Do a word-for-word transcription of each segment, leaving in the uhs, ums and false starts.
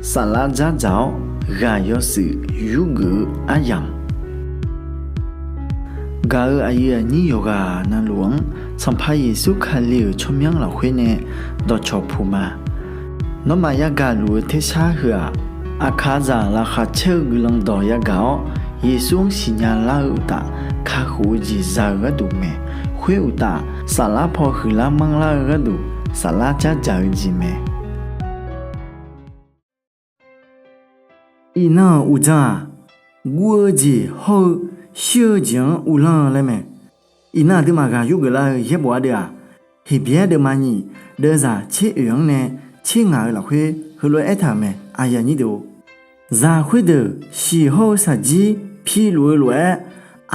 Saflar dzardzaq-awr ghaq yawshuif yurgeuf-eu aryamq, gaq-euq aqyuif aqnyir yawqghaq navluf-anr Sanqpaq Yeqsur Kali-euq tsawrmyanr lafkhoer nae dawqcawq puq ma. Nawmaf yagaq luf-eu tersar heu-aq, aqkaqzaq laqkhaq caer-eu guiqlanq dawq yagaq-awr, Yeqsur-anr siqnya lar-eu uqtaf, kakhof-eu jeq za-eu gharduq mae. Khoer uqtaf, saflar paw huiqlar manrlar-eu gharduq, saflar dzardzaq-eu jeq mae. Iqnan-euq uqdzan-aq, guv-eu jeq hawr-eu shir-eu jeq-anr uvlanr-eu laer mae. Iqnan aqduimaf ghaq yurgeuf lar-eu yaerbof ardeuv-aq, Heqbyaer deuvma nyiq deuvzaq tser oeq-anr nae tser ngaq-eu lafkhoer heulof-aer aertaq-euq mae. Zaq khoerdeuq shiq hawr-eu shaqjir piluf-eu lof-aer,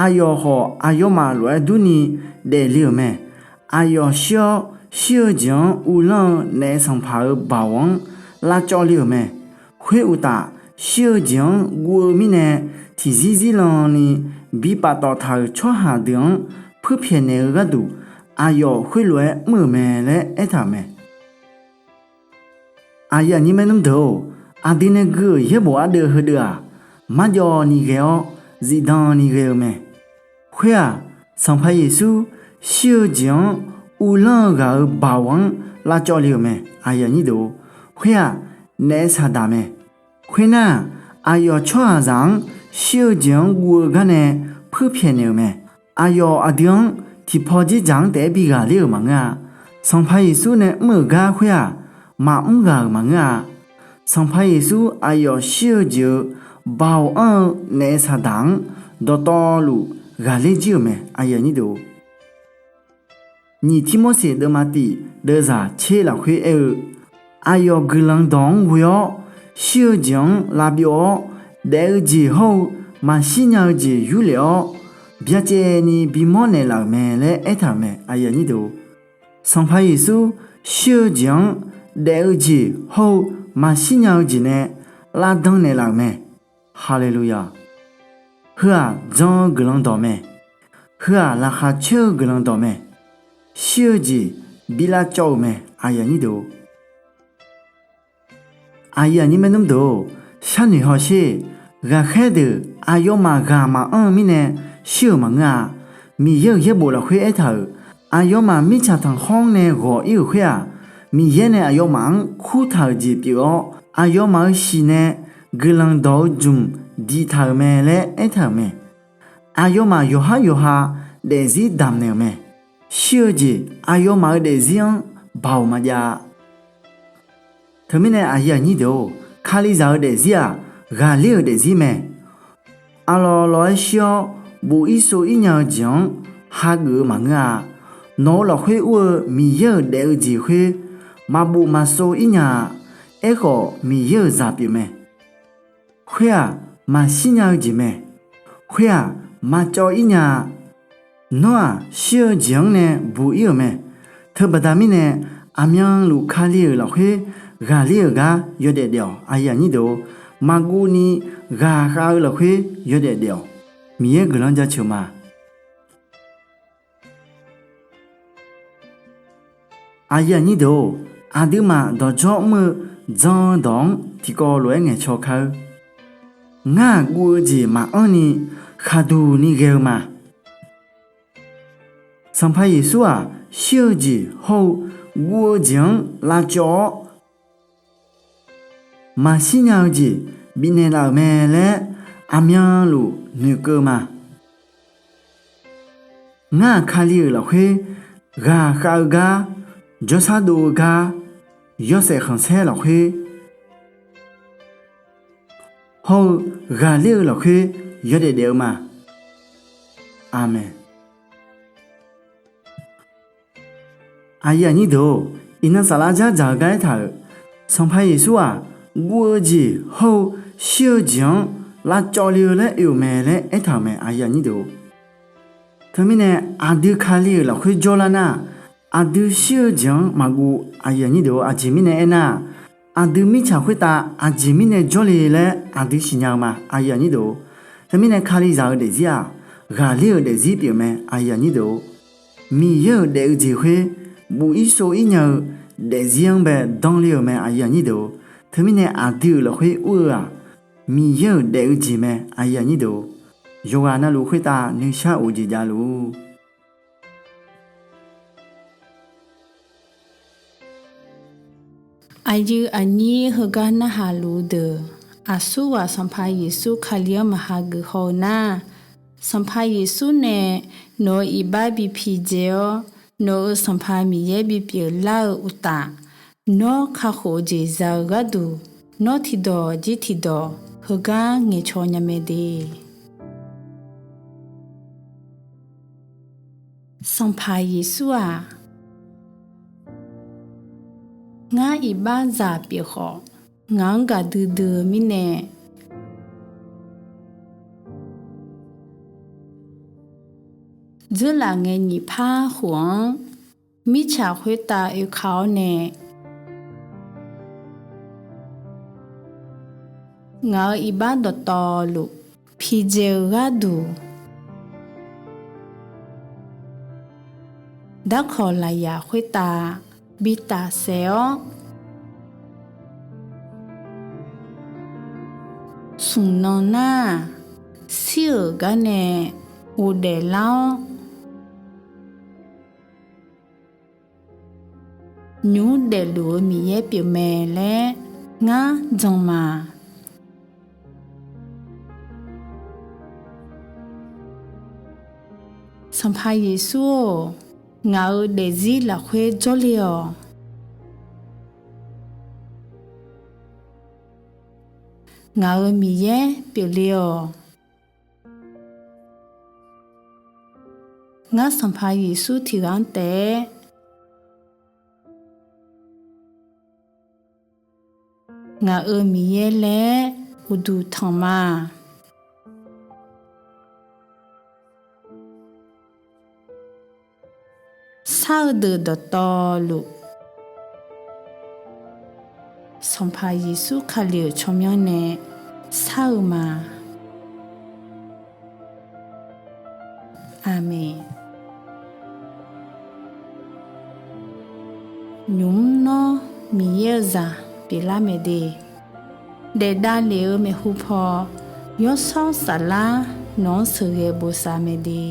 aqyawf khawf aqyawfmaf lof-aer durni daefle-euq mae. Aqyawf shir-awr, shir-eu jeq-anr uvlanr-eu naef sanqpaq-euq baoq-anr lavcawv le-euq mae. Khoer uqtaf, shir-eu jeq-anr guv-eu mirnae tiqzir zirlan ni bi paftawf taq-euq tsawrhaq deuq-anr puirpyaeq naeq-eu gharduq, aqyawf khoerlof-aer mr-euq mae laer aertaq-euq mae. Aqyuif aqnyir maernmr deuq-or, aqdui nae gui-euq yaerbof ardeuv heudeuv-aq, marjawv ni ghae-awr zifdan ni ghae-eu mae. Khoer-aq, Sanqpaq Yeqsur shir-eu jeq-anr uvlanr-eu ghaq-euq baoq-anr lavcawv le-euq mae. Khoer-aq, naef saqdaq mae. Khoernar-aq, aqyawf tsawrhaqzaq-anr shir-eu jeq-anr guv-eu gar nae puirpyaeq naeq-euq mae. Aqyawf aqdui-anr tiqpaw dzerdzaq-anr taef-aer bi ghaqler-euq maqngeur-a. Sanqpaq Yeqsur nae mr-euq gar khoer-aq, maqmr ghaq-euq maqngeur-a. Sanqpaq Yeqsur aqyawf shir-eu jeq-eu baoq anr-eu naef saqdaq-anr dawqtawvluf ghaqler jir-euq mae. Nyiq Tirmorseq deuvma tif deuvzaq tser lafkhoer aer-eu, aqyawf guiqlanq dawq-anr ghoe-awr, shir-eu jeq-anr lavbyov-awr, daef-eu jeq hawr-eu maqshir nya-eu jeq yurlef-awr, byacaevni bimawr naeqlaf-euq mae laer aertaq-euq mae. Sanqpaq Yeqsur shir-eu jeq-anr daef-eu jeq hawr-eu maqshir nya-eu jeq nae lavdan naeqlaf-euq mae. Haleluya! Heu-aq jan-eu guiqlanq dawq mae. Heu-aq laqkhaq caer-eu guiqlanq dawq mae. Shir-eu jeq bi lavcawv-euq mae. Aqyuif aqnyir maernmr deuq-or, sharnoeq hawsher. Ghaqkhaer deuq aqyawfmaf ghaq maqanr-eu mirnae shir-euq maqngeur-a. Miqyaer-euq yaerbof lafkhoer aertaq-euq, aqyawfmaf mirtsaq tanqkhawr-anr nae ghawq-ir-euq khoer-aq, Miqyaer nae aqyawfmaf-anr kurtaq-euq jeq pyeuf-awr, aqyawfmaf-euq shiq nae guiqlanq dawq-eu jmq diqtaq-euq mae laer aertaq-euq mae. Aqyawfmaf yawqhar yawqha daefzir damq naeq-euq mae. Shir-eu jeq aqyawfmaf-eu daefzir-anr baoq maqjav-a. Teumirnae aqyuif aqnyir deuq-or, Kalizaq-eu daefzir-aq, ghaqler-euq daefzir mae. Arlawv lawv-aer shir-awr buf-ir sov-ir nya-eu jeq-anr hageuf-eu maqngeur-a. Nawq-eu lafkhoer ur-eu Miqyaer-euq daef-eu jeq khoer maqbuf maqsov-ir nya-a. Aerkhawf, Miqyaer-euq zaq pyeuf mae. Khoer-aq, maqshir nya-eu jeq mae. Khoer-aq, maqcawv-ir nya-a. Nawr-aq, shir-eu jeq-anr nae buq-ir-euq mae. Teubaqda mirnae, aqmyanluf Kali-euq lafkhoer ghaqler-euq gar yawdaef daef-awq. Maqguv ni ghaqkhav-eu lafkhoer yawdaef daef-awq. Miqyaer guiqlanq jaceuq ma. Aqyuif aqnyir deuq-or, aqduimaf dawqdzawr mr-eu jan-eu dawq-anr tiqkawv lof-aer ngaeqcaw kar-eur. Ngar-aq guv-eu jeq maqanr ni khaqduq ni ghae-eu ma. Sanqpaq Yeqsur-aq, shir-eu jeq hawr-eu guv-eu jeq-anr lavcawv-awr, maqshir nya-eu jeq bifnaeq laf-euq mae laer aqmyanluf noeqkeuv ma. Ngar-aq Kali-euq lafkhoer ghaqkhav-eu gar, jawrshar dov-eu gar, yawshaef khanqsaer lafkhoer hawr-eu ghaqler-eu lafkhoer yawdaef daef-eu ma. Aqmeq. Aqyuif aqnyir deuq-or, iqnan saflar dzardzaq-eu gar aertaq-euq, Sanqpaq Yeqsur-aq, guv-eu jeq hawr-eu shir-eu jeq-anr lavcawv le-eu laer oe-euq mae laer aertaq-euq mae. Teumirnae aqdui Kali-euq lafkhoer jawrlar nar-aq, aqdui shir-eu jeq-anr maqguv. Aqjeq mirnae aernar-aq, aqdui mirtsaq khoertav aqjeq mirnae jawrle laer aqdui siqnya-eu ma. Teumirnae Kalizaq-eu daefzir-aq, ghaqler-euq daefzir pyeuf mae. Miqyaer-euq daef-eu jeq khoer buf-ir sov-ir nya-eu daefzir-anr bae danle-euq mae. Teumirnae aqdui-euq lafkhoer ur-eu-aq, Miqyaer-euq daef-eu jeq mae. Yawqghaq navluf khoertav nuishar of-eu jeq javluf. Aqyuif aqnyir heugar narhaq luf-eu deuq, aqsurghaq Sanqpaq Yeqsur Kali-anr maqha geuf haw-eu nar, Sanqpaq Yeqsur nae nawq-euq iqbax bi pidzae-awr, nawq-euq Sanqpaq Miqyaer bipyeuf lar-eu uqtaf, nawr kakhof-eu jeq za-eu gharduq, nawr tiqdawq jir tiqdawq heugar ngaeqcaw nya mae de. Sanqpaq Yeqsur-aq, ngar iqbaxzaq pyeuf khawf, ngaq-anr gaqdui dui-eu mirnae, dzeurlaf ngae nyiq par khof-anr mirtsaq khoertav oeka-awr nae, ngaq-euq iqbax dawqtawvluf pidzae-eu gharduq, darkawq lafyaq khoertav bi tafsaef-awr, smq nan nar-aq, shir-euq gar nae ghofdaef lar-awr, nymq mr daefluf-eu Miqyaer pyeuf mae laer ngar jan ma. Sanqpaq Yeqsur-or, ngaq-euq daefzir lafkhoer jawrle-awq. Ngaq-euq Miqyaer pyeufle-awq. Ngar Sanqpaq Yeqsur tiqghaq-anr taef-aer ngaq-euq Miqyaer laer uqduq tanq ma. Shar-eu deuq dawqtawvluf, Sanqpaq Yeqsur Kali-euq tsawrmyanr nae shar-eu ma. Aqmeq. Nymq mr nawr Miqyaer-eu zaq pyeuflar mae de, daef davlef-eu maeqhu paw, Yawshawr Saflar nawq-anr sheuqghae bosav mae de.